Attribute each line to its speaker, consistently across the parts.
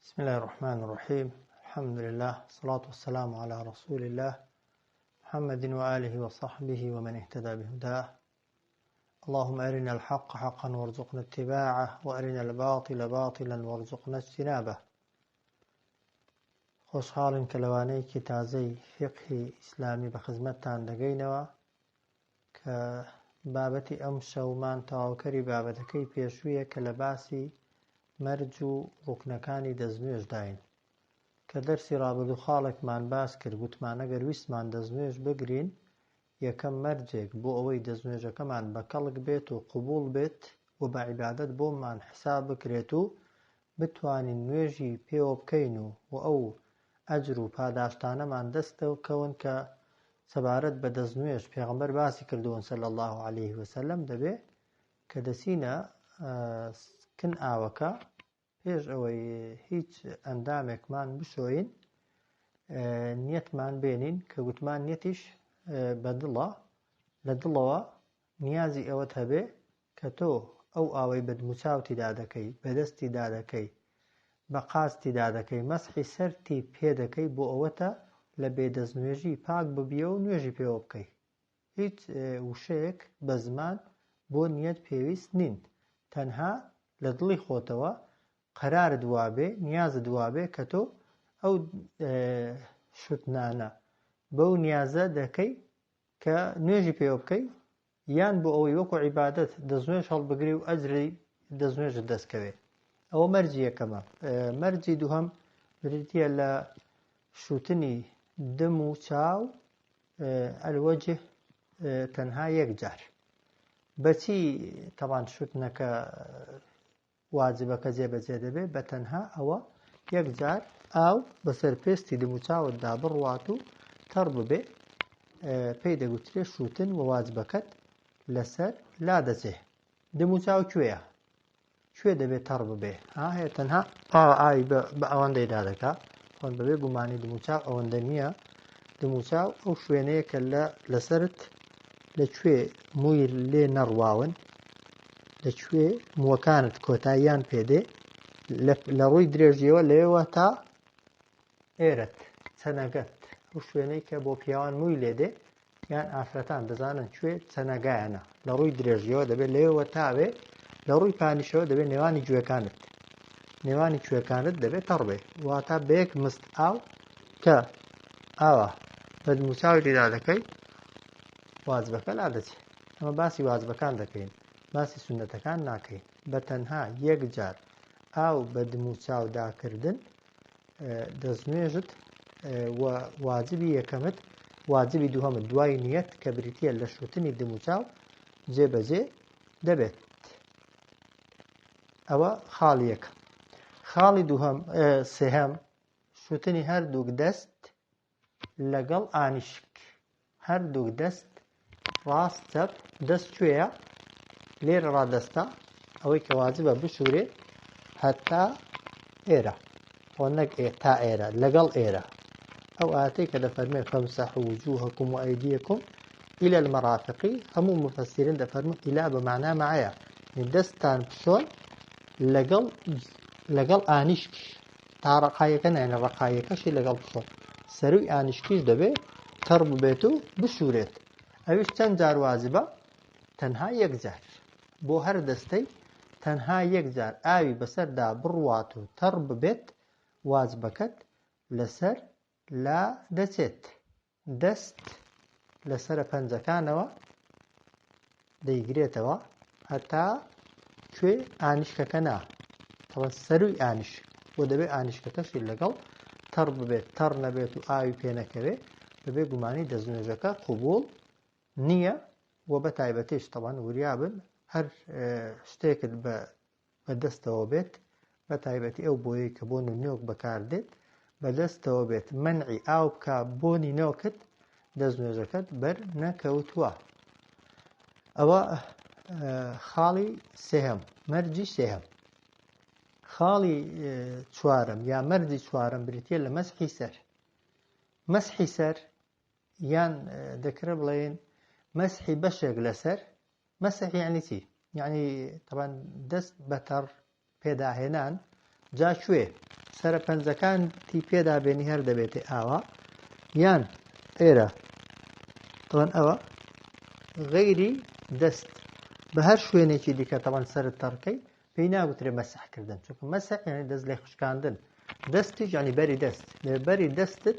Speaker 1: بسم الله الرحمن الرحيم الحمد لله الصلاة والسلام على رسول الله محمد وآله وصحبه ومن اهتدى بهداه اللهم أرنا الحق حقا وارزقنا اتباعه وأرنا الباطل باطلا وارزقنا اجتنابه خۆشحاڵین کە لەوانەیەکی تازەی فیقهی ئیسلامی بە خزمەتتان دەگەینەوە کە بابەتی ئەم شەومان تەواوکەری بابەتەکەی پێشوویە کە لە باسی مەرج و ڕوکنەکانی دەستنوێژداین. کە دەرسی ڕابردوو خاڵێکمان باس کرد گوتمان ئەگەر ویستمان دەستنوێژ بگرین یەکەم مەرجێک بۆ ئەوەی دەستنوێژەکەمان بە کەڵک بێت و قبوڵ بێت و بە عیبادەت بۆمان حساب بکرێت و بتوانین نوێژی پێوە بکەین و و ئەو ئەجر و پاداشتانەمان دەست کەون کە سەبارەت بە دەستنوێژ پێغەمبەر باسی کردوون صلی اللە علیه وسلم دەبێ کە دەچینە کن ئاوەکە پێش ئەوەی هیچ ئەندامێکمان بشۆین نیەتمان بێنین کە گوتمان نیەتیش بە دڵە لە دڵەوە نیازی ئەوەت هەبێ کە تۆ ئەو ئاوەی بە دموچاوتی دادەکەی بە دەستی دادەکەی بە قازتی دادەکەی مەسحی سەرتی پێ دەکەی بۆ ئەوەتە لە بێ دەستنوێژی پاک ببیەوە و نوێژی پێوە بکەی هیچ وشەیەک بە زمان بۆ نیەت پێویست نین تەنها لە دڵی خۆتەوە قەرارت وابێ نیازت وابێ کە تۆ ئەو شتنانە بەو نیازە دەکەی کە نوێژی پێوە بکەی یان بۆ ئەوەی وەکو عیبادەت دەستنوێژ هەڵبگری و ئەجری دەستنوێژت دەست کەوێ ئەوە مەرجی یەکەمە مەرجی دووهەم بریتییە لە شوتنی دم و چاو الوجه تەنها یەک جار بەچی تەوان شوتنەکە واجبەکە جێبەجێ دەبێت بە تەنها ئەوە یەک جار ئاو بەسەر پێستی دموچاوتدا بڕوات و تەڕ ببێ پێی دەگوترێ شووتن و واجبەکەت لەسەر لا دەچێ. دموچاو کوێیە؟ کوێ دەبێ تەڕ ببێ؟ ها هەیە تەنها ئاوا ئاوی بە ئەوەندەی دادەکا خۆن بەبێ گومانی دموچاو ئەوەندە نییە دموچاو ئەو شوێنەیە کە لە لەسەرت لە کوێ مووی لێ نەڕواون لە کوێ مووەکانت کۆتاییان پێدێ لە ڕووی درێژیەوە لەوێوە تا ئێرەت چەنەگەت ئەو شوێنەی کە بۆ پیاوان مووی لێدێ یان ئافرەتان دەزانن کوێ چەنەگایانە لە ڕووی درێژیەوە دەبێت لەوێوە تاوێ لە ڕووی پانیشەوە دەبێت نێوانی گوێکانت نێوانی کوێکانت دەبێت تەڕ بێ واتە بە یەک مست ئاو کە ئاوا بە دموچاوی لێدا دەکەی واجبەکە لادەچێت ئەمە باسی واجبەکان دەکەین باسی سونەتەکان ناکەین بە تەنها یەک جار ئاو بە دموچاوداکردن دەستنوێژت و واجبی یەکەمت واجبی دووهەمت دوای نیەت کە بریتە لە شوتنی دموچاو جێبەجێ دەبێت ئەوە خاڵی یەکە خاڵی دووهەم سێهەم شوتنی هەردووک دەست لەگەڵ ئانیشک هەردووک دەست ڕاست چەپ دەست کوێیە لێرە ڕادەستە ئەوەی کە واجبە بشورێ هەتا ئێرە خۆ نەک ئێ تا ئێرە لەگەڵ ئێرە ئەو ئاتەی کە دەفەرمێ فامسحوا وجوهکم و ئەیدیکم إلى المرافق هەموو مفسرین دەفەرمون إلى بە مانا معەیە دەستتان بشۆن لەگەڵ لەگەڵ ئانیشکش تا ڕەقایەکە نایەنە ڕەقایەکەشی لەگەڵ بخۆ سەروی ئانیشکیش دەبێ تەڕ ببێت و بشورێت ئەویش چەند جار واجبە تەنها یەک جار بۆ هەر دەستەی تەنها یەک جار ئاوی بەسەردا بڕوات و تەڕ ببێت واجبەکەت لەسەر لا دەچێت دەست لەسەرە پەنجەکانەوە دەیگرێتەوە هەتا کوێ ئانیشکەکە نا تەوە سەروی ئانیشک بۆ دەبێت ئانیشکەکەشی لەگەڵ تەڕ ببێت تەڕ نەبێت و ئاوی پێنەکەوێت بەبێ گومانی دەستنوێژەکە قوبوڵ نییە و بە تایبەتیش تەوان وریابن هەر شتێکت بە بە دەستەوە بێت بە تایبەتی ئەو بۆیەی کە بۆ نونۆک بەکاردێت بە دەستەوە بێت مەنعی ئاو بکا بۆنی نۆکت دەستنوێژەکەت بەر نەکەوتووە ئەوە خاڵی سێهەم مەرجی سێهەم خاڵی چوارەم یا مەرجی چوارەم بریتە لە مەسحی سەر مەسحی سەر یان دەکرێت بڵێن مەسحی بەشێک لەسەر مەسح یعنی چی یعنی تەبان دەست بەتەڕ پێداهێنان جا کوێ؟ سەرە پەنجەکانتی پێدا بێنی هەر دەبێتێ ئاوا یان ئێرە تەوان ئەوە غەیری دەست بە هەر شوێنێکی دیکە تەوان سەرت تەڕکەی پێی ناگوترێ مەسح کردن چونکە مەسح یعنی دەست لێ خشکاندن دەستیش یعنی بەری دەست لێ بەری دەستت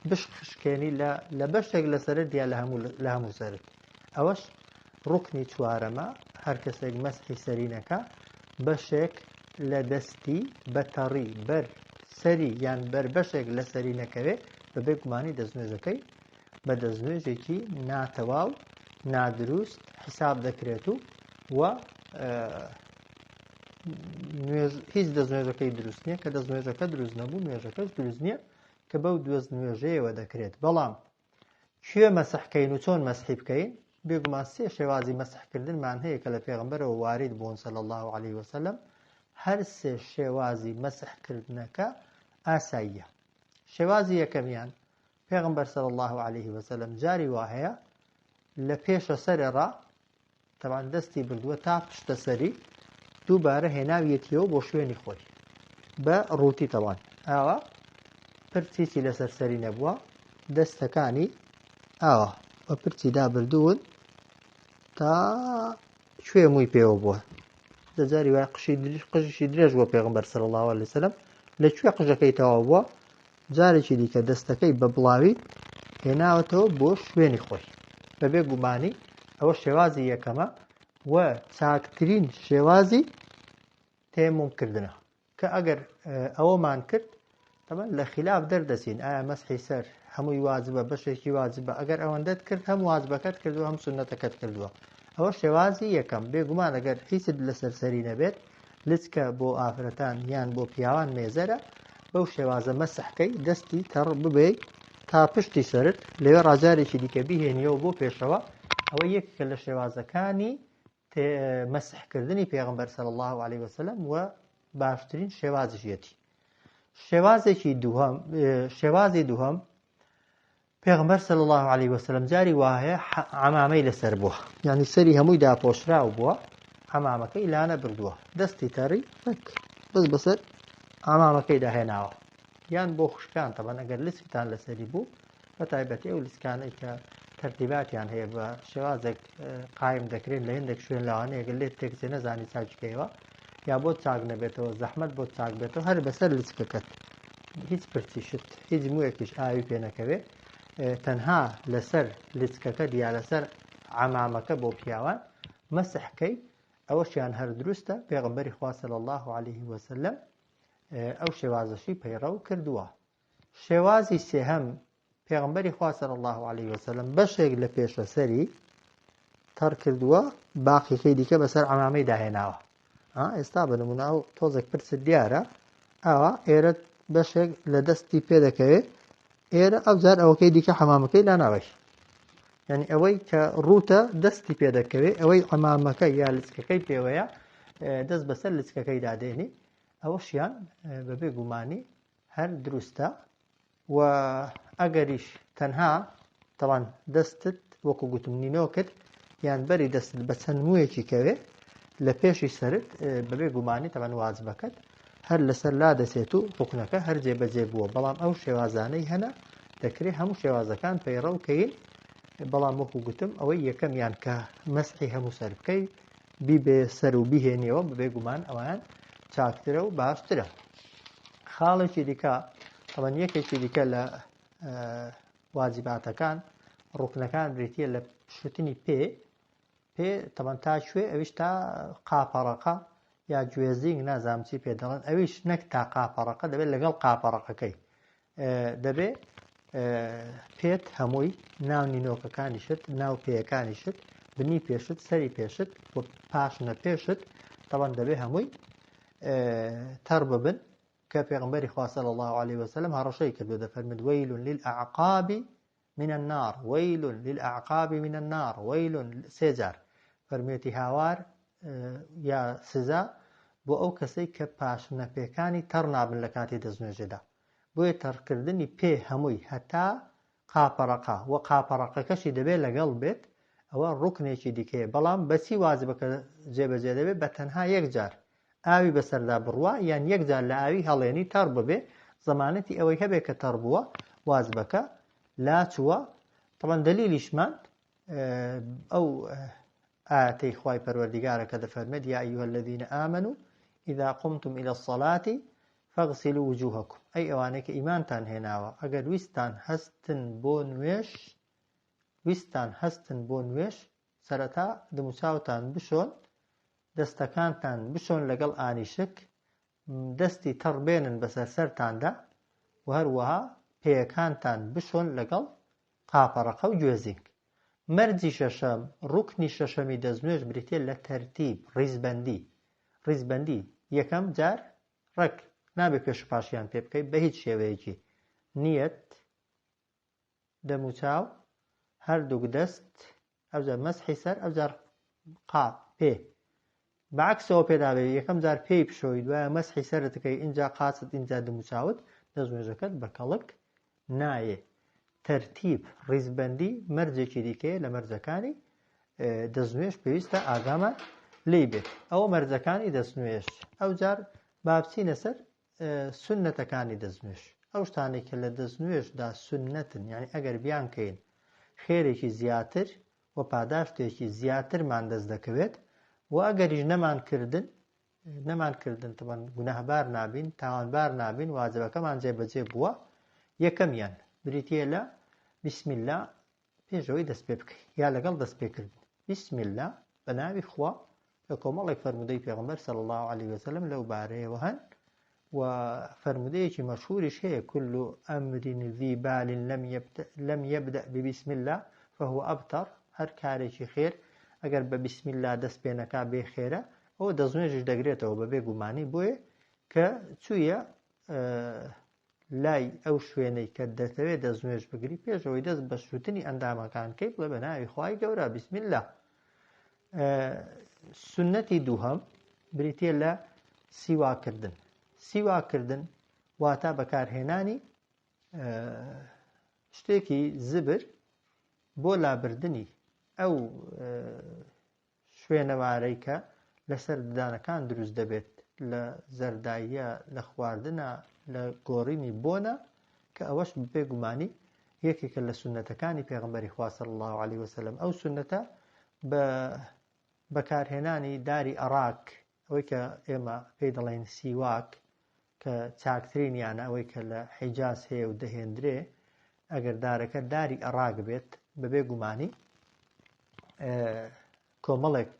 Speaker 1: بشخشکێنی لە لە بەشێک لە سەرت یا لە هەموو لە هەموو سەرت ئەوەش ڕوکنی چوارەمە هەر کەسێک مەسحی سەرینەکە بەشێک لە دەستی بە تەڕی بەر سەری یان بەر بەشێک لە سەری نەکەوێ بەبێ گومانی دەستنوێژەکەی بە دەستنوێژێکی ناتەواو نادروست حیساب دەکرێت و و هیچ دەستنوێژەکەی دروست نییە کە دەستنوێژەکە دروست نەبوو نوێژەکەش دروست نییە کە بەو دەستنوێژەیەوە دەکرێت بەڵام کوێ مەسح کەین و چۆن مەسحی بکەین؟ بێگومان سێ شێوازی مەسحکردنمان هەیە کە لە پێغەمبەرەوە وارید بوون صلی اللە علیه وسلم، هەر سێ شێوازی مەسحکردنەکە ئاساییە. شێوازی یەکەمیان پێغەمبەر صلی اللە علیه وسلم جاری وا هەیە لە پێشە سەرێ ڕا تەبعەن دەستی بردووە تا پشتە سەری دووبارە هێناویەتیەوە بۆ شوێنی خۆی بە ڕووتی تەوان ئاوا پرچیی لەسەر سەری نەبووە دەستەکانی ئاوا بە پرچی دابردوون تا کوێ مووی پێوە بووە دەجاری وای قشی درێژ قژیشی درێژ بووە پێغمبەر صلی الله علیه وسلم لە کوێ قژەکەی تەواو بووە جارێکی دیکە دەستەکەی بە بڵاوی هێناوەتەوە بۆ شوێنی خۆی. بەبێ گومانی ئەوە شێوازی یەکەمە و چاکترین شێوازی تەیەموم کردنە کە ئەگەر ئەوەمان کرد تەبەن لە خلاف دەردەچین ئایا مەسحی سەر هەمووی واجبە بەشێکی واجبە ئەگەر ئەوەندەت کرد هەم واجبەکەت کردووە هەم سوننەتەکەت کردووە ئەوە شێوازی یەکەم بێگومان ئەگەر هیچت لەسەر سەری نەبێت لچکە بۆ ئافرەتان یان بۆ پیاوان مێزەرە بەو شێوازە مەسح کەی دەستی تەڕ ببەی تا پشتی سەرت لەوێ ڕاجارێکی دیکە بیهێنیەوە بۆ پێشەوە ئەوە یەکێکە لە شێوازەکانی مەسحکردنی پێغمبەر صلی الله علیه وسلم و باشترین شێوازیشیەتی شێوازێکی دووهەم شێوازی دووهەم پێغەمبەر صلی اللە علیه وسلم جاری وا هەیە عەمامەی لەسەر بووە یعنی سەری هەمووی داپۆشراو بووە عەمامەکەی لانە بردووە دەستی تەڕی بەس بەسەر عەمامەکەی داهێناوە یان بۆ خوشکان تەبەن ئەگەر لچکتان لەسەری بوو بە تایبەتی ئەو لچکانەی کە تەرتیباتیان هەیە بە شێوازێک قایم دەکرێن لە هەندێک شوێن لەوانەیە گەر لێت تێکچێ نەزانی چاکیکەیەوە یا بۆ چاک نەبێتەوە زەحمەت بۆ چاک بێتەوە هەر بەسەر لچکەکەت هیچ پرچیشت هیچ مویەکیش ئاوی پێ نەکەوێ تەنها لەسەر لچکەکەت یا لەسەر عەمامەکە بۆ پیاوان مەسح کەی ئەوەشیان هەر دروستە پێغەمبەری خوا صلی الله علیه وسلم ئەو شێوازەشی پەیڕەو کردووە شێوازی سێهەم پێغەمبەری خوا صلی اللە علیه وسلم بەشێک لە پێشەسەری تەڕ کردووە باقیەکەی دیکە بەسەر عەمامەی داهێناوە ئێستا بە نمونە ئەو تۆزێک پرست دیارە ئاوا ئێرە بەشێک لە دەستی پێ دەکەوێت ئێرە ئەو جار ئەوەکەی دیکە حەمامەکەی لاناوەی یعنی ئەوەی کە ڕووتە دەستی پێ دەکەوێت ئەوەی عەمامەکە یا لچکەکەی پێوەیە دەست بەسەر لچکەکەی دادێنی ئەوەشیان بەبێ گومانی هەر دروستە و ئەگەریش تەنها تەوان دەستت وەکو گوتم نینۆکت یان بەری دەستت بە چەند مویەکی کەوێ لە پێشی سەرت بەبێ گومانی تەوان واجبەکەت هەر لەسەر لا دەچێت و ڕوکنەکە هەر جێبەجێ بووە بەڵام ئەو شێوازانەی هەنە دەکرێت هەموو شێوازەکان پەیڕەو کەین بەڵام وەکو گوتم ئەوەی یەکەمیان کە مەسحی هەموو سەر بکەی بیبێ سەر و بیهێنیەوە بەبێ گومان ئەوان چاکترە و باشترە خاڵێکی دیکە ئەوەن یەکێکی دیکە لە واجباتەکان ڕوکنەکان بریتە لە شوتنی پێ پێ تەبەن تا کوێ ئەویش تا قاپەڕەقە یا گوێزینگ نازانم چی پێ دەڵێن ئەویش نەک تا قاپەڕەقە دەبێت لەگەڵ قاپەڕەقەکەی دەبێ پێت هەمووی ناو نینۆکەکانیشت ناو پێیەکانیشت بنی پێشت سەری پێشت و پاشنە پێشت تەوان دەبێ هەمووی تەڕ ببن کە پێغمبەری خوا صلی الله علیه وسلم هەڕەشەی کردو دەفەرمێت ویل للأعقاب من النار ویل للأعقاب من النار ویل سێ جار فەرمێتی هاوار یا سزا بۆ ئەو کەسەی کە پاشنە پێکانی تەڕ نابن لە کاتی دەستنوێژێدا بۆیە تەڕکردنی پێ هەمووی هەتا قاپەڕەقە و قاپەڕەقەکەشی دەبێت لەگەڵ بێت ئەوە ڕوکنێکی دیکەیە بەڵام بەچی واجبەکە جێبەجێ دەبێت بە تەنها یەک جار. ئاوی بەسەردا بڕوا یان یەک جار لە ئاوی هەڵێنی تەڕ ببێ زەمانەتی ئەوەی هەبێ کە تەڕ بووە واجبەکە لاچووە تەبعەن دەلیلیشمان ئەو ئایەتەی خوای پەروەردیگارە کە دەفەرمێت یا ایها الذین آمنوا اذا قمتم الى الصلاة فاغسلوا وجوهکم ئەی ئەوانەی کە ئیمانتان هێناوە ئەگەر ویستتان هەستن بۆ نوێژ ویستتان هەستن بۆ نوێژ سەرەتا دموچاوتان بشۆن دەستەکانتان بشۆن لەگەڵ ئانیشک دەستی تەڕ بێنن بەسەر سەرتاندا و هەروەها پێیەکانتان بشۆن لەگەڵ قاپەڕەقە و گوێزینگ. مەرجی شەشەم، ڕوکنی شەشەمی دەستنوێژ بریتیە لە تەرتیب، ڕیزبەندی. ڕیزبەندی، یەکەم جار ڕێک نابێ پێش و پاشیان پێ بکەی بە هیچ شێوەیەکی. نیەت، دەموچاو، هەردووک دەست، ئەوجار مەسحی سەر، ئەوجار قاپ، پێ. بە عەکسەوە پێدا بێ یەکەم جار پێی بشۆی دوایە مەسحی سەرت بکەی ئینجا قاچت ئینجا دموچاوت دەستنوێژەکەت بە کەڵک نایێ. تەرتیب، ڕیزبەندی، مەرجێکی دیکەیە لە مەرجەکانی دەستنوێژ پێویستە ئاگامان لێی بێت. ئەوە مەرجەکانی دەستنوێژ. ئەوجار با بچینە سەر سوننەتەکانی دەستنوێژ. ئەو شتانەی کە لە دەستنوێژدا سوننەتن یانی ئەگەر بیانکەین خێرێکی زیاتر و پاداشتێکی زیاترمان دەست دەکەوێت و ئەگەریش نەمان کردن نەمان کردن تەبەن گوناهبار نابین تاوانبار نابین واجبەکەمان جێبەجێ بووە یەکەمیان بریتە لە بسم الله پێشەوەی دەست پێ بکەی یا لەگەڵ دەست پێکردن بسم الله بە ناوی خوا کە کۆمەڵێک فەرموودەی پێغەمبەر صلی اللە علیه وسلم لەو بارەیەوە هەن و فەرموودەیەکی مەشهوریش هەیە كل أمر ذي بال لم يبدأ, لم يبدأ ببسم الله فهو أبتر هەر کارێکی خێر ئەگەر بە بسم الله دەست پێ نەکا بێ خێرە ئەوە دەستنوێژیش دەگرێتەوە بەبێ گومانی بۆیە کە چوویە لای ئەو شوێنەی کە دەتەوێت دەستنوێژ بگری پێش ئەوەی دەست بە شوتنی ئەندامەکان کەی بڵێ بە ناوی خوای گەورە بسم الله سنەتی دووهەم بریتە لە سیواکردن سیواکردن واتە بەکارهێنانی شتێکی زبر بۆ لابردنی ئەو شوێنەوارەی کە لەسەر ددانەکان دروست دەبێت لە زەرداییە، لە خواردنە، لە گۆڕینی بۆنە، کە ئەوەش بێ گومانی یەکێکە لە سوننەتەکانی پێغەمبەری خوا صلی اللە علیه وسلم، ئەو سوننەتە بە بەکارهێنانی داری ئەراک، ئەوەی کە ئێمە پێی دەڵێین سیواک، کە چاکترینیانە ئەوەی کە لە حیجاز هەیە و دەهێندرێ، ئەگەر دارەکە داری ئەراک بێت بەبێ گومانی کۆمەڵێک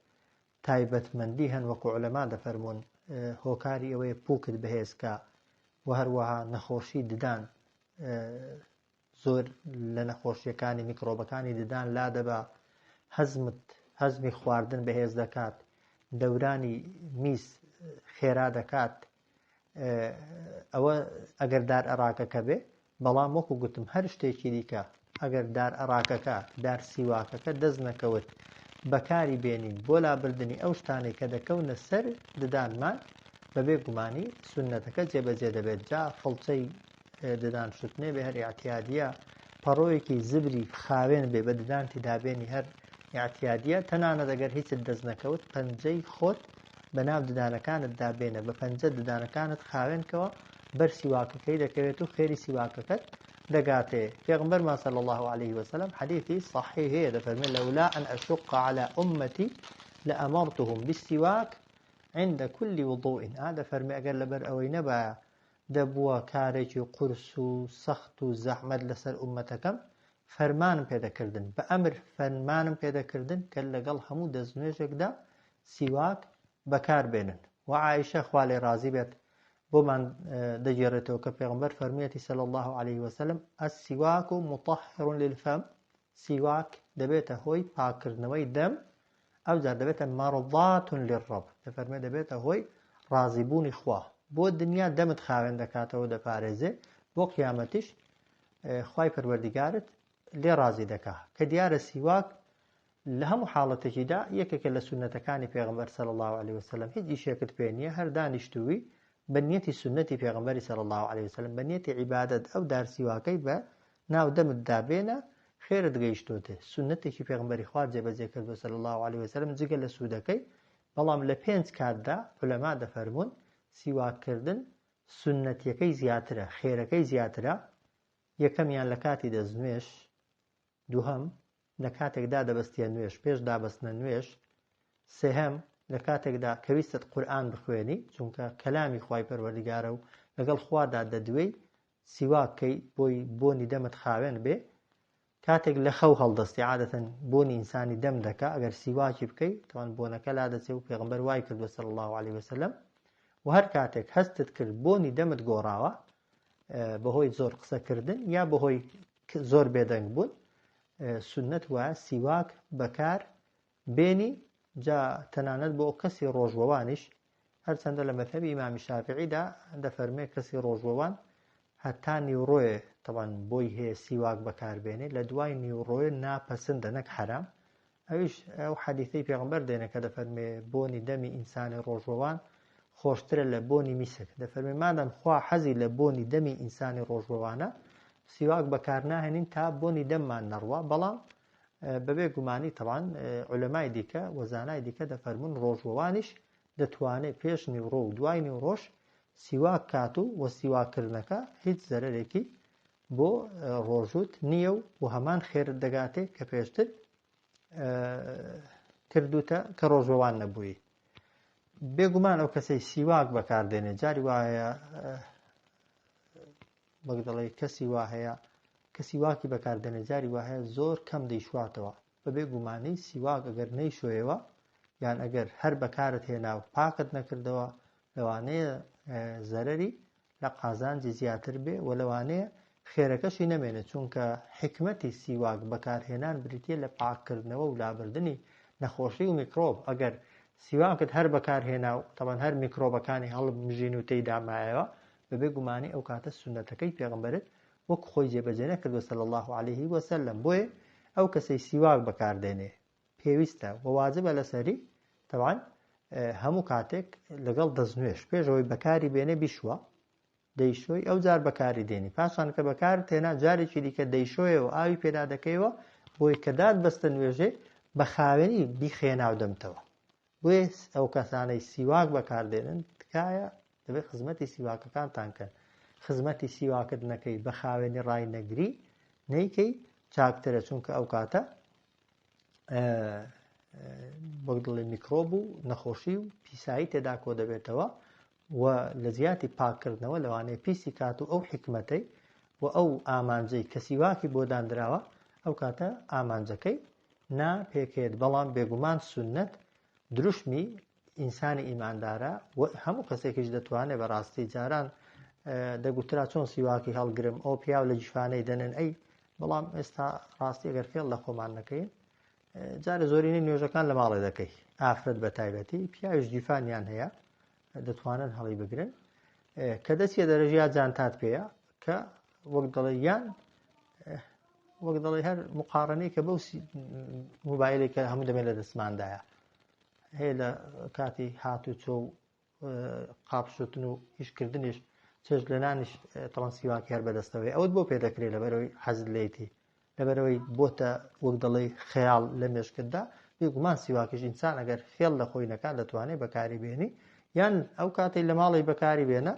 Speaker 1: تایبەتمەندی هەن وەکو عولەما دەفەرموون هۆکاری ئەوەیە پوکت بەهێز کا و هەروەها نەخۆشی ددان زۆر لە نەخۆشیەکانی میکرۆبەکانی ددان لادەبا هەزمت هەزمی خواردن بەهێز دەکات دەورانی میز خێرا دەکات ئەوە ئەگەر دار ئەراکەکە بێ بەڵام وەکو گوتم هەر شتێکی دیکە ئەگەر دار ئەراکەکە دار سیواکەکە دەست نەکەوت بەکاری بێنین بۆ لابردنی ئەو شتانەی کە دەکەونە سەر ددانمان بەبێ گومانی سوننەتەکە جێبەجێ دەبێت جا فڵچەی ددان شتنێ بێ هەر ئیعتیادیە پەڕۆیەکی زبری خاوێن بێ بە ددانتی دابێنی هەر ئیعتیادیە تەنانەت ئەگەر هیچت دەست نەکەوت پەنجەی خۆت بە ناو ددانەکانت دابێنە بە پەنجە ددانەکانت خاوێن کەوە بەر سیواکەکەی دەکەوێت و خێری سیواکەکەت دەگاتێ پێغمبەرمان صلی الله علیه وسلم حدیثی صحیح هەیە دەفەرمێ لولا ان اشق على امتی لامرتهم بالسواک عند كل وضوء ئا دەفەرمێ ئەگەر لەبەر ئەوەی نەبایە دەبووە کارێکی قورس و سەخت و زەحمەت لەسەر ئوممەتەکەم فەرمانم پێدەکردن، بە ئەمر فەرمانم پێدەکردن کە لەگەڵ هەموو دەستنوێژێکدا سیواک بەکار بێنن. وە عائیشە خوا لێی ڕازی بێت بۆمان دەگێڕێتەوە کە پێغەمبەر فەرموویەتی صلی اللە علیه وسلم السواک مطهر للفم سیواک دەبێتە هۆی پاککردنەوەی دەم ئەوجار دەبێتە مەڕضات للرب دەفەرمێ دەبێتە هۆی ڕازیبوونی خوا بۆ دنیا دەمت خاوێن دەکاتەوە دەپارێزێ بۆ قیامەتیش خوای پەروەردیگارت لێ ڕازی دەکا کە دیارە سیواک لە هەموو حاڵەتێکیدا یەکێکە لە سوننەتەکانی پێغەمبەر صلی اللە علیه وسلم هیچ ئیشێکت پێ نییە هەر دانیشتووی بە نیەتی سوننەتی پێغەمبەری صلی اللە علیه وسلم بە نیەتی عیبادەت ئەو دار سیواکەی بە ناو دەمت دابێنە خێرت گەیشتۆتێ سوننەتێکی پێغەمبەری خوا جێبەجێ کردووە صلی اللە علیه وسلم جگە لە سوودەکەی بەڵام لە پێنج کاتدا عولەما دەفەرموون سیواککردن سوننەتیەکەی زیاترە، خێرەکەی زیاترە، یەکەمیان لە کاتی دەستنوێژ، دووهەم لە کاتێکدا دەبەستیە نوێژ پێش دابەستنە نوێژ، سێهەم لە کاتێکدا کە ویستت قورئان بخوێنی، چونکە کەلامی خوای پەروەردگارە و لەگەڵ خوادا دەدوێی، سیواک کەی بۆی بۆنی دەمت خاوێن بێ، کاتێک لە خەو هەڵدەستی عادەتەن بۆنی ئینسانی دەم دەکا ئەگەر سیواکی بکەی تەوان بۆنەکە لادەچێ و پێغەمبەر وای کردووە صلی الله علیه وسلم و هەر کاتێک هەستت کرد بۆنی دەمت گۆڕاوە بەهۆی زۆر قسەکردن یا بەهۆی زۆر بێدەنگ بوون سنت وایە سیواک بەکار بێنی جا تەنانەت بۆ کەسی ڕۆژوەوانیش هەرچەندە لە مەذهەبی ئیمامی شافعیدا دەفەرمێ کەسی ڕۆژوەوان هەتا نیوڕۆیێ تەبعەن بۆی هەیە سیواک بەکار بێنێ لە دوای نیوڕۆیێ ناپەسندە نەک حەرام ئەویش ئەو حەدیثەی پێغەمبەر دێنێ کە دەفەرمێ بۆنی دەمی ئینسانی ڕۆژوەوان خۆشترە لە بۆنی میسک دەفەرمێ مادەم خوا حەزی لە بۆنی دەمی ئینسانی ڕۆژوەوانە سیواک بەکارناهێنین تا بۆنی دەممان نەڕوا بەڵام بەبێ گومانی تەبعەن عولەمای دیکە و زانای دیکە دەفەرموون ڕۆژوەوانیش دەتوانێ پێش نیوڕۆ و دوای نیوڕۆش سیواک کات و وە سیواک کردنەکە هیچ زەرەرێکی بۆ ڕۆژووت نییە و و هەمان خێرت دەگاتێ کە پێشتر کردوتە کە ڕۆژوەوان نەبووی. بێگومان ئەو کەسەی سیواک بەکاردێنێ جاری وایە وەک دەڵێ کەسی وا هەیە کە سیواکی بەکاردێنێ جاری وا هەیە زۆر کەم دەیشواتەوە بەبێ گومانی سیواک ئەگەر نەیشۆیەوە یان ئەگەر هەر بەکارت هێنا و پاکت نەکردەوە لەوانەیە زەرەری لە قازانجی زیاتر بێ و لەوانەیە خێرەکەشی نەمێنێت چونکە حیکمەتی سیواک بەکارهێنان بریتیە لە پاککردنەوە و لابردنی نەخۆشی و میکرۆب ئەگەر سیواکت هەر بەکارهێنا و تەبعەن هەر میکرۆبەکانی هەڵمژین و تێیدا مایەوە بەبێ گومانی ئەو کاتە سوننەتەکەی پێغەمبەرت وەک خۆی جێبەجێ نەکردوە صلی اللە علیه وسلم بۆیە ئەو کەسەی سیواک بەکاردێنێ پێویستە و واجبە لەسەری تەبعەن هەموو کاتێک لەگەڵ دەستنوێژ پێش ئەوەی بەکاری بێنێ بیشوە دەیشۆی ئەو جار بەکاری دێنی پاشان کە بەکارت هێنا جارێکی دیکە دەیشۆیەوە ئاوی پێدا دەکەیەوە بۆی کە دات بەستە نوێژێ بە خاوێنی بیخەیە ناو دەمتەوە بۆیە ئەو کەسانەی سیواک بەکاردێنن تکایە دەبێت خزمەتی سیواکەکانتان کەن خزمەتی سیواکت نەکەی بە خاوێنی ڕای نەگری نیکەی چاکترە چونکە ئەو کاتە وەک دڵێ میکرۆب و نەخۆشی و پیسایی تێدا کۆ دەبێتەوە و لە جیاتی پاککردنەوە لەوانەیە پیسی کات و ئەو حیکمەتەی و ئەو ئامانجەی کە سیواکی بۆ دانراوە ئەو کاتە ئامانجەکەی نا پێکێت بەڵام بێگومان سوننەت دروشمی ئینسانی ئیماندارە و هەموو کەسێکیش دەتوانێت بەڕاستی جاران دەگوترا چۆن سیواکی هەڵگرم ئەو پیاو لە جیفانەی دەنێن ئەی بەڵام ئێستا ڕاستی ئەگەر فێڵ لە خۆمان نەکەین جارە زۆرینەی نوێژەکان لە ماڵێ دەکەی ئافرەت بە تایبەتی پیاویش جیفانیان هەیە دەتوانن هەڵی بگرن کە دەچیە دەرەژیا جانتات پێەیە کە وەک دەڵێ یان وەک دەڵێ هەر مقارنەی کە بەو موبایلێک کە هەموو دەمێ لە دەستماندایە هەیە لە کاتی هات و چۆ و قاپ شوتن و ئیشکردنیش چێژ لە نانیش تەوان سیواکی هەر بەدەستەوەی ئەوت بۆ پێ دەکرێت لەبەرەوەی حەزت لێتی لەبەرەوەی بۆتە وەک دەڵێی خەیاڵ لە مێشکتدا، بێگومان سیواکیش ئینسان ئەگەر فێڵ لە خۆی نەکات دەتوانێت بەکاری بێنی یان ئەو کاتەی لە ماڵی بەکاری بێنە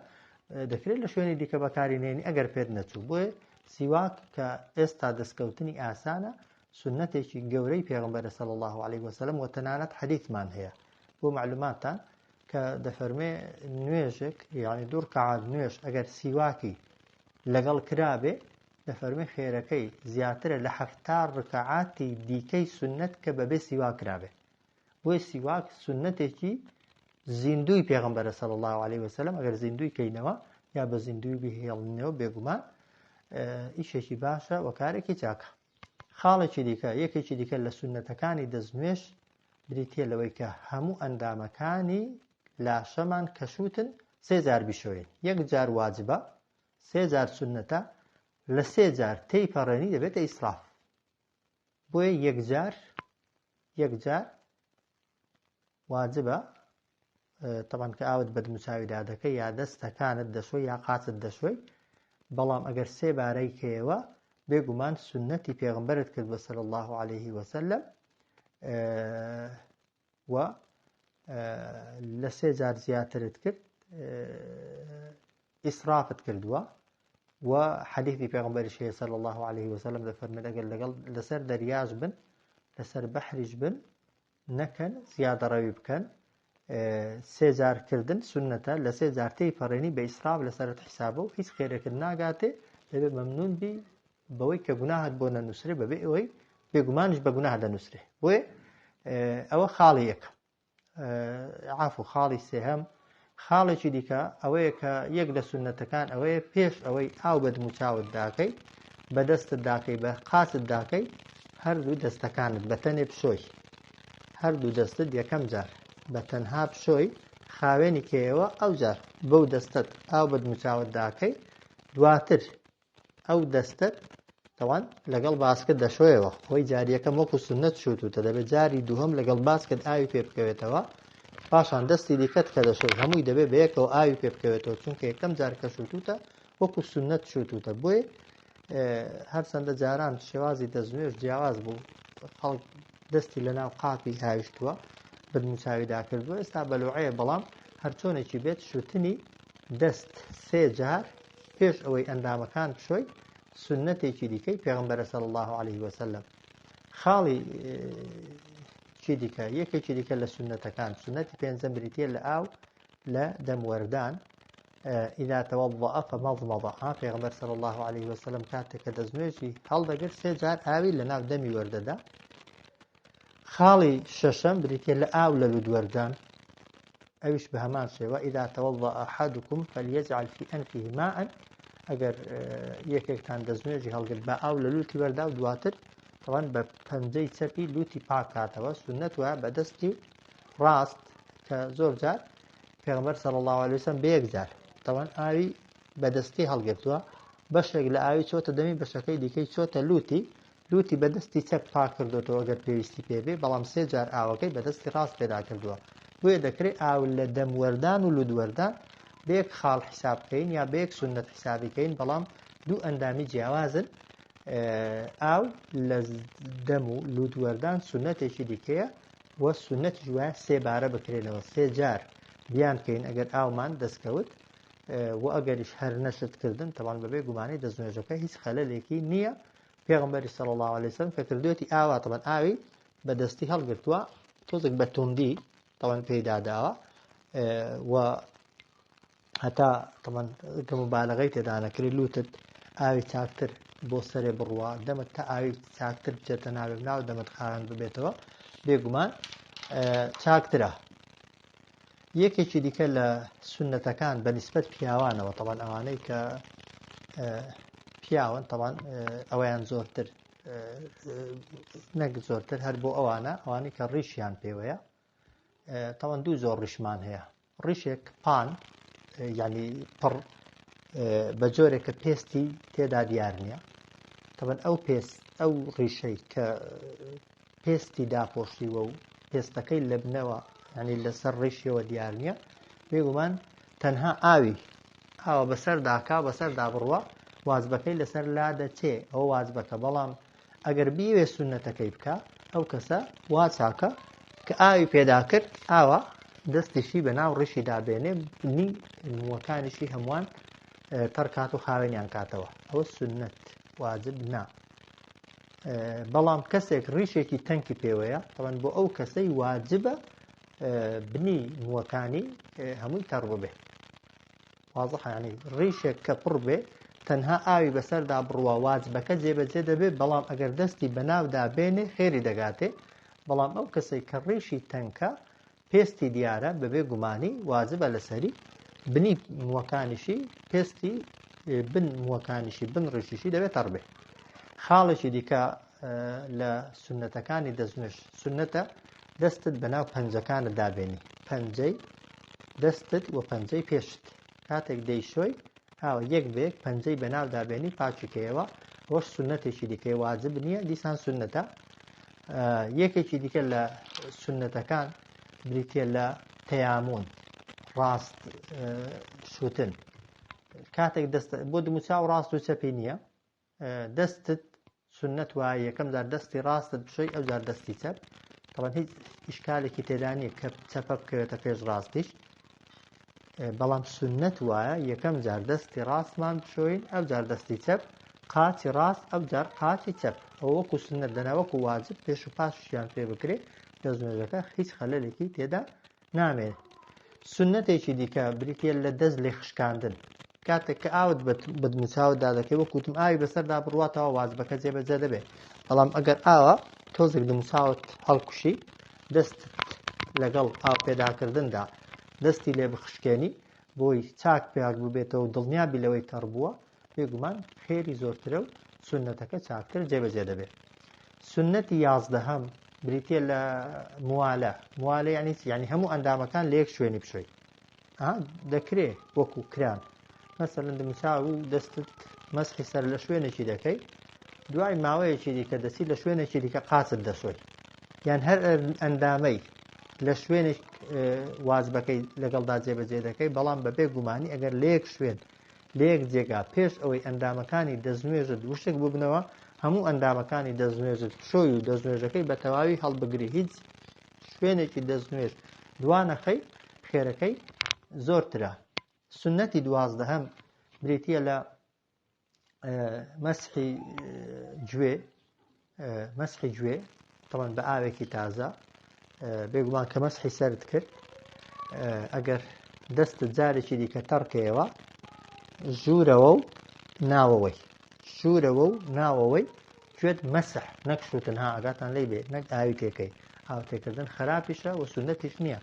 Speaker 1: دەکرێت لە شوێنی دیکە بەکاری نێنی ئەگەر پێت نەچوو بۆیە سیواک کە ئێستا دەستکەوتنی ئاسانە سنەتێکی گەورەی پێغمبەرە صلی الله علیه وسلم و تەنانەت حەدیثمان هەیە بۆ معلوماتتان کە دەفەرمێ نوێژێک یعنی دوو ڕکعات نوێژ ئەگەر سیواکی لەگەڵ کرابێ دەفەرموێ خێرەکەی زیاترە لە 70 ڕکەعاتی دیکەی سوننەت کە بەبێ سیواک کرابێ. بۆیە سیواک سوننەتێکی زیندووی پێغەمبەرە صلی اللە علیه وسلم ئەگەر زیندووی کەینەوە یا بە زیندووی بهێڵینەوە بێگومان ئیشێکی باشە و کارێکی چاکە. خاڵێکی دیکە یەکێکی دیکە لە سوننەتەکانی دەستنوێژ بریتییە لەوەی کە هەموو ئەندامەکانی لاشەمان کە شووتن سێ جار بیشۆین یەک جار واجبە سێ جار سوننەتە لە سێ جار تێی پەڕێنی دەبێتە ئیسراف بۆیە یەک جار یەک جار واجبە تەبان کە ئاوت بە دموچاویدا دەکەی یا دەستەکانت دەشۆی یا قاچت دەشۆی بەڵام ئەگەر سێ بارەی کەیەوە بێگومان سنەتی پێغمبەرت کرد بە صلی الله عليه وسلم و. لە سێ جار زیاترت کرد ئیسرافت کردووە و حەدیثی پێغەمبەریش هەیە صلی الله علیه وسلم دەفەرمێت ئەگەر لەگەڵ لەسەر دەریاش بن لەسەر بەحریش بن نەکەن زیادەڕەوی بکەن سێ جار کردن سنەتە لە سێ جار تێی پەڕێنی بە ئیسراف لەسەرت حیسابە و هیچ خێرێکت ناگاتێ دەبێت مەمنون بی بەوەی کە گوناهت بۆ نەنووسرێ بەبێ ئەوەی بێگومانیش بە گوناه دەنووسرێ بۆیە ئەوە خاڵی یەکەم عفو خاڵی سێهەم خاڵێکی دیکە ئەوەیە کە یەک لە سوننەتەکان ئەوەیە پێش ئەوەی ئاو بە دموچاوت داکەی بە دەستت داکەی بە قاچت داکەی هەردوو دەستەکانت بە تەنێ بشۆی هەردوو دەستت یەکەم جار بە تەنها بشۆی خاوێنی کەیەوە ئەو جار بەو دەستت ئاو بە دموچاوت داکەی دواتر ئەو دەستەت تەوان لەگەڵ باسکت دەشۆیەوە خۆی جاری یەکەم وەکو سنت شوتوتە دەبێت جاری دووهەم لەگەڵ باسکت ئاوی پێ بکەوێتەوە پاشان دەستی دیکەت کە دەشۆی هەمووی دەبێت بەیەکەوە ئاوی پێ بکەوێتەوە چونکە یەکەم جار کە شوتوتە وەکو سنت شوتوتە بۆیە هەرچەندە جاران شێوازی دەستنوێژ جیاواز بوو خەڵک دەستی لە ناو قاپی هاویشتووە بنموچاوی داکردووە ئێستا بەلوعەیە بەڵام هەرچۆنێکی بێت شوتنی دەست سێ جار پێش ئەوەی ئەندامەکان بشۆی سوننەتێکی دیکەی پێغەمبەرە صلی اللە علیه وسلم. خاڵی چی دیکە یەکێکی دیکە لە سوننەتەکان سوننەتی پێنجەم بریتیە لە ئاو لە دەم وەردان إذا توضأ فمضمض ها پێغەمبەر صلی الله عليه وسلم کاتێک کە دەستنوێژی هەڵدەگرت سێ جار ئاوی لە ناو دەمی وەردەدا خاڵی شەشەم بریتیە لە ئاو لە لوت وەردان ئەویش بە هەمان شێوە إذا توضأ أحدكم فليجعل في أنفه ماء ئەگەر یەکێکتان دەستنوێژی هەڵگرت بە ئاو لە لوتی وەردا و دواتر تەوان بە پەنجەی چەپی لوتی پاکاتەوە سنت وایە بە دەستی ڕاست کە زۆر جار پێغەمبەر صلی الله علیه وسلم بە یەک جار تەوان ئاوی بە دەستی هەڵگرتووە بەشێک لە ئاوی چۆتە دەمی بەشەکەی دیکەی چۆتە لوتی لوتی بە دەستی چەپ پاک کردۆتەوە گەر پێویستی پێ بێ، بەڵام سێ جار ئاوەکەی بە دەستی ڕاست پێدا کردووە. بۆیە دەکرێ ئاو لە دەم وەردان و لوت وەردان بە یەک خاڵ حیساب بکەین یا بە یەک سوننەت حیسابی کەین، بەڵام دوو ئەندامی جیاوازن. ئاو لە دەم و لوت وەردان سوننەتێکی دیکەیە و سوننەتیش وایە سێ بارە بکرێنەوە، سێ جار بیان کەین ئەگەر ئاومان دەستکەوت و ئەگەریش هەر نەشت کردن تەوان بەبێ گومانی دەستنوێژەکە هیچ خەلەلێکی نییە. پێغەمبەری صلی اللە علیه وسلم کە کردوێتی ئاوا تەبەن ئاوی بە دەستی هەڵگرتووە تۆزێک بە توندی تەوان پێی داداوە و هەتا تەمان کە مبالغەی تێدا نەکرێت لوتت ئاوی چاکتر بۆ سەرێ بڕوا دەمت تا ئاوی چاکتر بچێتە ناوێ ناو دەمت خاوێن ببێتەوە بێگومان چاکترە یەکێکی دیکە لە سوننەتەکان بە نیسبەت پیاوانەوە تەبان ئەوانەی کە پیاون تەبان ئەوەیان زۆرتر نەک زۆرتر هەر بۆ ئەوانە ئەوانەی کە ڕیشیان پێوەیە تەوان دوو زۆر ڕیشمان هەیە ڕیشێک پان یعنی پڕ بە جۆرێک کە پێستی تێدا دیار نییە تەبەن ئەو پێست ئەو ڕیشەی کە پێستی داپۆشیوە و پێستەکەی لە بنەوە یعنی لەسەر ڕیشیەوە دیار نییە بێگومان تەنها ئاوی ئاوە بەسەر داکا بەسەر دابڕوە وازبەکەی لەسەر لا دەچێ ئەو وازبەکە بەڵام ئەگەر بیەوێ سونەتەکەی بکە ئەو کەسە وا چاکە کە ئاوی پێدا کرد ئاوا دەستیشی بە ناو ڕیشی دابێنێ بنی مووەکانیشی هەمووان تەڕکات و خاوێنیان کاتەوە ئەوە سونەت واجب نا بەڵام کەسێک ڕیشێکی تەنکی پێوەیە تەوان بۆ ئەو کەسەی واجبە بنی مووەکانی هەمووی تەڕ ببێ وازحە یعنی ڕیشێک کە پڕ بێ تەنها ئاوی بەسەردا بڕوا واجبەکە جێبەجێ دەبێت بەڵام ئەگەر دەستی بەناودا بێنێ خێری دەگاتێ بەڵام ئەو کەسێک کە ڕیشی تەنکە پێستی دیارە بەبێ گومانی واجبە لەسەری بنی مووەکانیشی پێستی بن مووەکانیشی بن ڕیشیشی دەبێت تەڕ بێ. خاڵێکی دیکە لە سوننەتەکانی دەستنوێژ سوننەتە دەستت بەناو پەنجەکانت دابێنی پەنجەی دەستت و پەنجەی پێشت کاتێک دەیشۆی ئاوە یەک بە یەک پەنجەی بەناو دابێنی پاکی کەیەوە ئەوەش سوننەتێکی دیکەی واجب نییە دیسان سوننەتە یەکێکی دیکە لە سوننەتەکان بریتە لە تەیامون ڕاست شوتن کاتێک دەست بۆ دموچاو ڕاست و چەپی نییە دەستت سنت وایە یەکەم جار دەستی ڕاستت بشۆی ئەو جار دەستی چەپ تەوان هیچ ئیشکالێکی تێدا نییە کە چەپە بکەوێتە پێش ڕاستیش، بەڵام سوننەت وایە یەکەم جار دەستی ڕاستمان بشۆین ئەوجار دەستی چەپ، قاچی ڕاست ئەوجار قاچی چەپ، ئەوە وەکو سوننەت دەنا وەکو واجب پێش و پاشیان پێ بکرێ دەستنوێژەکە هیچ خەلەلێکی تێدا نامێنێت. سوننەتێکی دیکە بریتییە لە دەست لێ خشکاندن، کاتێک کە ئاوت بە دموچاوتدا دەکەی وەکو وتم ئاوی بەسەردا بڕواتەوە واجبەکە جێبەجێ دەبێت، بەڵام ئەگەر ئاوە تۆزێک دموچاوت هەڵکوشی دەستت لەگەڵ ئاو پێداکردندا دەستی لێ بخشکێنی بۆی چاک پیاک ببێتەوە و دڵنیابی لەوەی تەڕ بووە، بێگومان خێری زۆرترە و سوننەتەکە چاکتر جێبەجێ دەبێت. سوننەتی یازدەهەم بریتییە لە موالە. موالە یعنی چی؟ یعنی هەموو ئەندامەکان لە یەک شوێنی بشۆی. دەکرێ وەکو کران مەسەلەن دموچاو و دەستت مەسحی سەر لە شوێنێکی دەکەی، دوای ماوەیەکی دیکە دەچی لە شوێنێکی دیکە قاچت دەشۆی، یان هەر ئەندامەی لە شوێنێک وازبەکەی لەگەڵدا جێبەجێ دەکەی، بەڵام بەبێ گومانی ئەگەر لە یەک شوێن لە یەک جێگا پێش ئەوەی ئەندامەکانی دەستنوێژت وشک ببنەوە هەموو ئەندامەکانی دەستنوێژت بشۆی و دەستنوێژەکەی بە تەواوی هەڵبگری، هیچ شوێنێکی دەستنوێژ دوانەخەی، خێرەکەی زۆرترە. سوننەتی دوازدەهەم بریتییە لە مەسحی گوێ، مەسحی گوێ تەوان بە ئاوێکی تازە. بێگومان کە مەسحی سەرت کرد ئەگەر دەستت جارێکی دیکە تەڕکەیەوە ژوورەوە و ناوەوەی ژوورەوە و ناوەوەی گوێت مەسح نەک شوتن ها ئاگاتان لی بێ نەک ئاوی تێکەی، ئاو تێکردن خراپیشە و سوننەتیش نییە.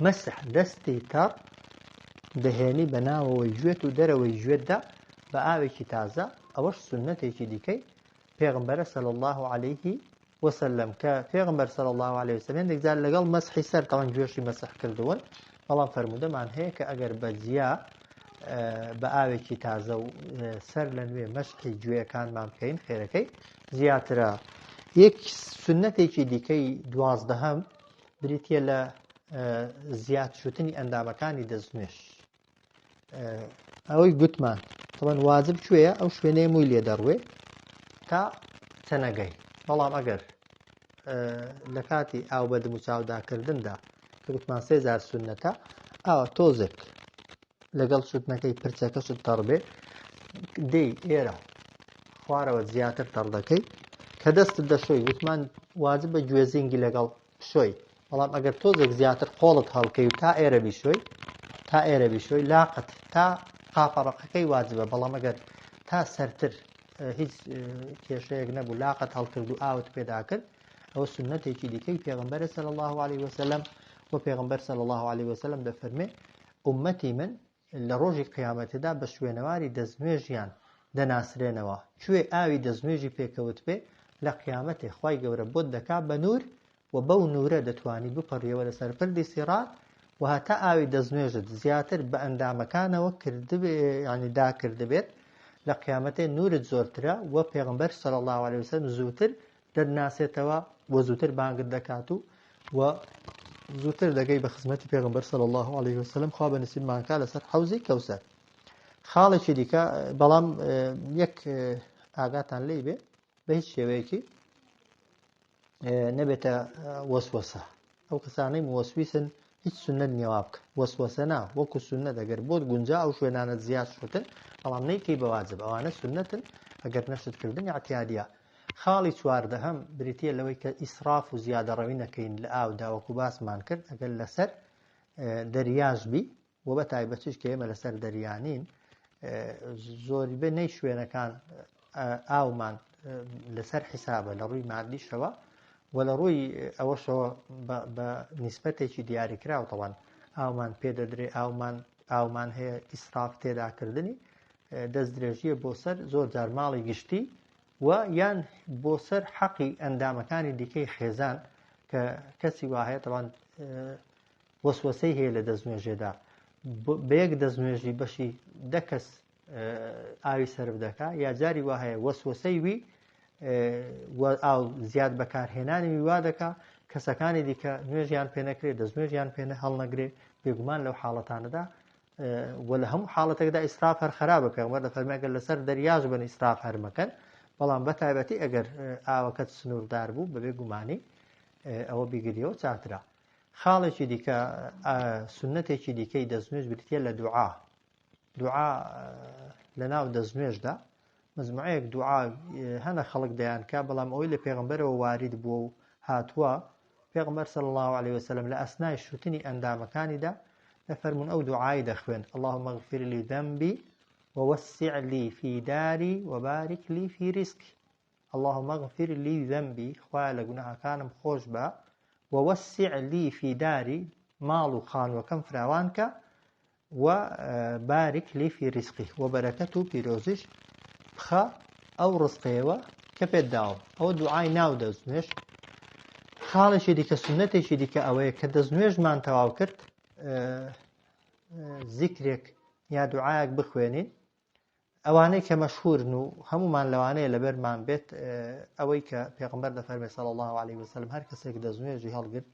Speaker 1: مەسح دەستی تەڕ دەهێنی بە ناوەوەی گوێت و دەرەوەی گوێتدا بە ئاوێکی تازە، ئەوەش سوننەتێکی دیکەی پێغمبەرە صلی الله علیه وسلم، کە پێغمبەر صلی الله علیه وسلم هەندێک جار لەگەڵ مەسحی سەر تەوان گوێشی مەسح کردوون، بەڵام فەرموودەمان هەیە کە ئەگەر بە جیا بە ئاوێکی تازە و سەر لە نوێ مەسحی گوێیەکانمان بکەین خێرەکەی زیاترە. یەک سوننەتێکی دیکەی دوازدەهەم بریتییە لە زیاد شوتنی ئەندامەکانی دەستنوێژ. ئەوەی گوتمان تەوان واجب کوێیە؟ ئەو شوێنەیە مووی لێ دەڕوێ تا چەنەگەی، بەڵام ئەگەر لە کاتی ئاو بە دم و چاوداکردندا کە گوتمان سێ جار سوننەتە، ئاوا تۆزێک لەگەڵ شوتنەکەی پرچەکەشت تەڕ بێ، دێی ئێرە خوارەوە زیاتر تەڕ دەکەی. کە دەستت دەشۆی وتمان واجبە گوێزینگی لەگەڵ بشۆی، بەڵام ئەگەر تۆزێک زیاتر قۆڵت هەڵکەی و تا ئێرە بیشۆی، تا ئێرە بیشۆی لاقت تا قاپەڕەقەکەی واجبە، بەڵام ئەگەر تا سەرتر هیچ کێشەیەک نەبوو لاقت هەڵکرد و ئاوت پێدا کرد، ئەوە سوننەتێکی دیکەی پێغەمبەرە صلی الله علیه وسلم. و پێغەمبەر صلی الله علیه وسلم دەفەرمێ ئوممەتی من لە ڕۆژی قیامەتدا بە شوێنەواری دەستنوێژیان دەناسرێنەوە، کوێ ئاوی دەستنوێژی پێکەوت بێ لە قیامەتێ خوای گەورە بۆت دەکا بە نوور و بەو نوورە دەتوانی بپەڕیەوە لەسەر پردی سیڕات و هەتا ئاوی دەستنوێژت زیاتر بە ئەندامەکانەوە کردبێ یانی داکردبێت لە قیامەتێ نوورت زۆرترە و پێغەمبەر صلی اللە علیه وسلم زووتر دەتناسێتەوە و زووتر بانگت دەکات و و زووتر دەگەی بە خزمەتی پێغەمبەر صلی الله علیه وسلم. خوا بە نسیبمان کا لەسەر حەوزی کەوسەر. خاڵێکی دیکە بەڵام یەک ئاگاتان لێی بێ بە هیچ شێوەیەکی نەبێتە وەسوەسە. ئەو کەسانەی موەسویسن هیچ سنت نییە وا بکە، وەسوەسە نا، وەکو سنت ئەگەر بۆت گونجا ئەو شوێنانە زیاد شوتن، بەڵام نەیکەی بە واجب، ئەوانە سنتن ئەگەر نەشت کردن اعتیادیە. خاڵی چواردەهەم بریتییە لەوەی کە ئیسراف و زیادەڕەوی نەکەین لە ئاودا، وەکو باسمان کرد ئەگەر لەسەر دەریاش بی و بە تایبەتیش کە ئێمە لەسەر دەریا نین، زۆربەی نەی شوێنەکان ئاومان لەسەر حیسابە لە ڕووی مادیشەوە و لە ڕووی ئەوەشەوە بە نیسبەتێکی دیاریکراو تەوان ئاومان پێدەدرێ، ئاومان ئاومان هەیە. ئیسراف تێداکردنی دەست درێژیە بۆ سەر زۆر جار ماڵی گشتی و یان بۆ سەر حەقی ئەندامەکانی دیکەی خێزان کە کەسی وا هەیە تەوان وەسوەسەی هەیە لە دەستنوێژێدا، بە یەک دەستنوێژی بەشی دە کەس ئاوی سەرف دەکا، یا جاری وا هەیە وەسوەسەی وی و ئاو زیاد بەکارهێنانی وی وا دەکا کەسەکانی دیکە نوێژیان پێ نەکرێت، دەستنوێژیان پێ هەڵنەگرێ. بێگومان لەو حاڵەتانەدا و لە هەموو حاڵەتێکدا ئیسراف هەر خراپە. پێغەمبەر دەفەرمێ ئەگەر لەسەر دەریاش بن ئیسراف هەر مەکەن، بەڵام بە تایبەتی ئەگەر ئاوەکەت سنووردار بوو بەبێ گومانی ئەوە بیگریەوە چاکترە. خاڵێکی دیکە سوننەتێکی دیکەی دەستنوێژ بریتیە لە دوعا. دوعا لە ناو دەستنوێژدا مجموعەیەک دوعا هەنە خەڵک دەیانکا، بەڵام ئەوەی لە پێغەمبەرەوە وارید بووە و هاتووە پێغەمبەر صلی الله علیه وسلم لە ئەسنای شوتنی ئەندامەکانیدا دەفەرموون ئەو دوعای دەخوێند اللهم اغفر لي ذنبي ووسع لي في داري وبارك لي في رزقي اللهم اغفر لي ذنبي خوایە لە گوناهەکانم خۆش بە ووسع لي في داري ماڵ و خانوەکەم فراوان کە و بارک لی فی رزقی و بەرەکەت و پیرۆزیش بخە ئەو ڕزقەیەوە کە پێت داوم. ئەوە دوعای ناو دەستنوێژ. خاڵێکی دیکە سوننەتێکی دیکە ئەوەیە کە دەستنوێژمان تەواو کرد زیکرێک یا دوعایەک بخوێنین ئەوانەی کە مەشهورن و هەمومان لەوانەیە لەبەرمان بێت ئەوەی کە پێغمبەر دەفەرمێ صلی الله علیه وسلم هەر کەسێک دەستنوێژی هەڵگرت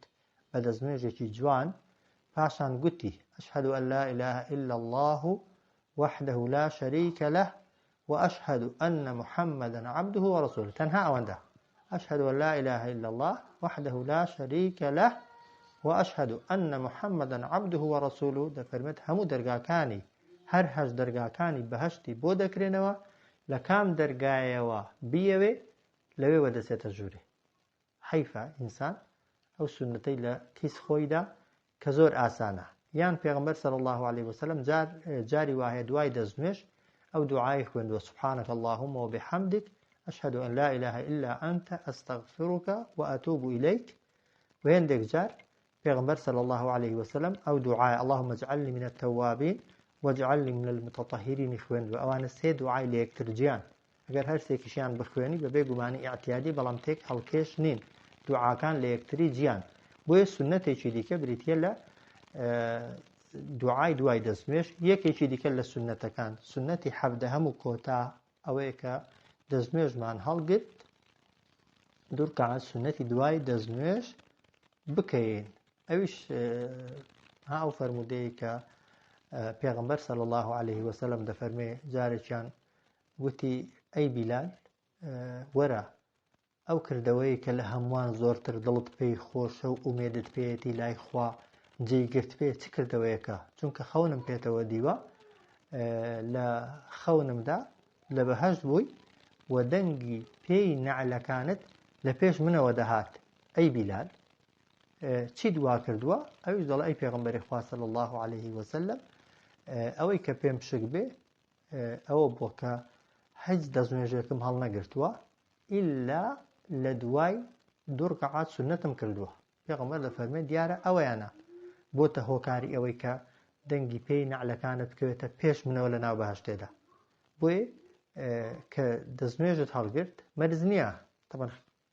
Speaker 1: بە دەستنوێژێکی جوان پاشان گوتی أشهد أن لا إله إلا الله وحده لا شريك له وأشهد أن محمدا عبده ورسوله تەنها ئەوەندە أشهد أن لا إله إلا الله وحده لا شريك له وأشهد أن محمدا عبده ورسوله دەفەرمێت هەموو دەرگاکانی هەر هەشت دەرگاکانی بەهەشتی بۆ دەکرێنەوە لە کام دەرگایەوە بیەوێ لەوێوە دەچێتە ژوورێ حەیفە ئینسان ئەو سوننەتەی لە کیس خۆیدا کە زۆر ئاسانە یان پێغەمبەر صلی اللە علیه وسلم جار جاری وایە دوای دەستنوێژ ئەو دوعای خوێندووە سبحانك اللهم وبحمدك أشهد أن لا إله إلا أنت أستغفرك وأتوب إليك وهندێک جار پێغەمبەر صلی اللە علیه وسلم ئەو دوعای اللهم اجعلنی من التوابین واجعلنی من المتطهرین خوێندوە ئەوانە سێ دوعای لە یەکتر جیان ئەگەر هەر سێکیشیان بخوێنی بەبێ گومانی ئیعتیادی بەڵام تێک هەڵکێش نین دوعاکان لە یەکتری جیان بۆیە سوننەتێکی دیکە بریتیە لە دوعای دوای دەستنوێژ یەکێکی دیکە لە سوننەتەکان سوننەتی حەڤدەهەم و کۆتا ئەوەیە کە دەستنوێژمان هەڵگرت دوورکات سوننەتی دوای دەستنوێژ بکەین ئەویش ها ئەو فەرموودەیە کە پێغەمبەر صلی الله علیه وسلم دەفەرمێ جارێکیان وتی ئەی بیلال وەرە ئەو کردەوەی کە لە هەمووان زۆرتر دڵت پێی خۆشە و ئومێدت پێیەتی لای خوا جێی گرت پێ چ کردەوەیەکە چونکە خەونم پێتەوە دیوە لە خەونمدا لە بەهەشت بووی و دەنگی پێی نەعلەکانت لە پێش منەوە دەهات ئەی بیلال چیت وا کردووە ئەویش دەڵێ ئەی پێغەمبەری خوا صلی الله علیه وسلم ئەوەی کە پێم شک بێ ئەوە بووە کە هیچ دەستنوێژێکم هەڵنەگرتووە ئیلا لە دوای دوو ڕکعات سوننەتم کردووە پێغەمبەر دەفەرمێ دیارە ئەوەیانە بۆتە هۆکاری ئەوەی کە دەنگی پێی نەعلەکانت بکەوێتە پێش منەوە لە ناو بەهەشتێدا بۆیە کە دەستنوێژت هەڵگرت مەرج نییە تەبەن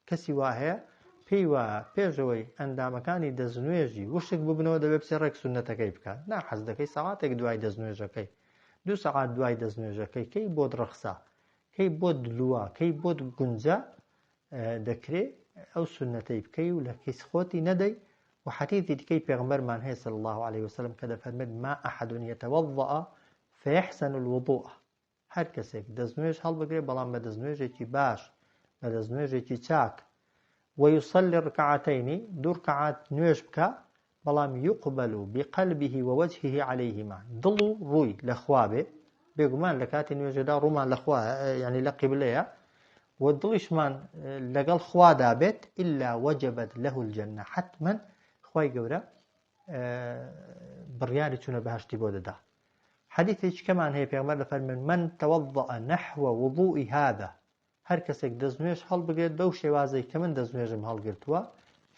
Speaker 1: کەسی وا هەیە پێی وایە پێش ئەوەی ئەندامەکانی دەستنوێژی وشک ببنەوە دەبێت بچێت ڕێک سوننەتەکەی بکات، نا حەز دەکەی سەعاتێک دوای دەستنوێژەکەی، دوو سەعات دوای دەستنوێژەکەی کەی بۆت ڕەخسا، کەی بۆت لوا، کەی بۆت گونجا دەکرێ ئەو سوننەتەی بکەی و لە کیس خۆتی نەدەی و حەدیثی دیکەی پێغەمبەرمان هەیە صلی الله علیه وسلم کە دەفەرمێت ما احد يتوضأ فيحسن الوضوء هەر کەسێک دەستنوێژ هەڵبگرێ بەڵام بە دەستنوێژێکی باش، بە دەستنوێژێکی چاک، ویصلی رکعتین، دوو رکعات نوێژ بکا، بەڵام یقبل بقلبه ووجهه علیهما، دڵ و ڕووی لە خوا بێ، بێگومان لە کاتی نوێژێدا ڕوومان لە خوا یعنی لە قیبلەیە و دڵیشمان لەگەڵ خوادا بێت، الا وجبت له الجنە، حتما خوای گەورە بڕیاری چوونە بەهەشتی بۆ دەدا. حەدیثێکی کەمان هەیە پێغەمبەر دەفەرموێن من توضأ نحو وضوء هذا هەر کەسێک دەستنوێژ هەڵبگرێت بەو شێوازەی کە من دەستنوێژم هەڵگرتووە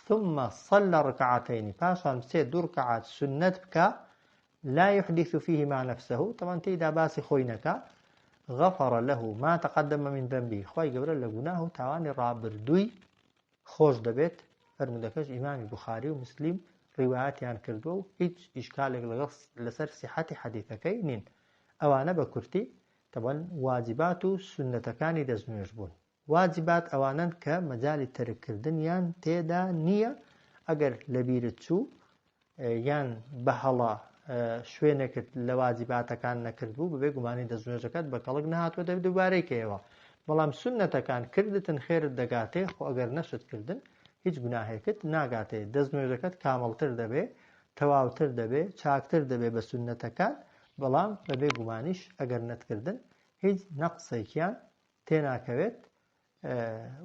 Speaker 1: ثم صلى ركعتين پاشان بچێت دوو رکعات سنت بکا لا يحدث فيهما نفسه طبعا تێیدا باسی خۆی نەکا غفر له ما تقدم من ذنبه خوای گەورە لە گوناه و تاوانی ڕابردووی خۆش دەبێت، فەرموودەکەش ئیمامی بوخاری و موسلیم ڕیوایەتیان کردووە و هیچ ئیشکالێک لەگەڵ لەسەر سیحەتی حەدیثەکەی نین. ئەوانە بە کورتی تەبەن واجبات و سوننەتەکانی دەستنوێژ بوون. واجبات ئەوانەن کە مەجالی تەرک کردنیان تێدا نییە ئەگەر لەبیرت چوو یان بە هەڵە شوێنێکت لە واجباتەکان نەکردبوو بەبێ گومانی دەستنوێژەکەت بە کەڵک نەهاتووە دەبێت دووبارەی کەیەوە بەڵام سوننەتەکان کردتن خێرت دەگاتێ خۆ ئەگەر نەشت کردن. هیچ گوناهێکت ناگاتێ، دەستنوێژەکەت کامڵتر دەبێ، تەواوتر دەبێ، چاکتر دەبێ بە سوننەتەکان، بەڵام بەبێ گومانیش ئەگەر نەتکردن هیچ نەقسێکیان تێناکەوێت.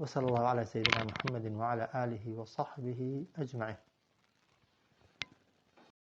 Speaker 1: وصلى الله على سيدنا محمد وعلى آله وصحبه أجمعين.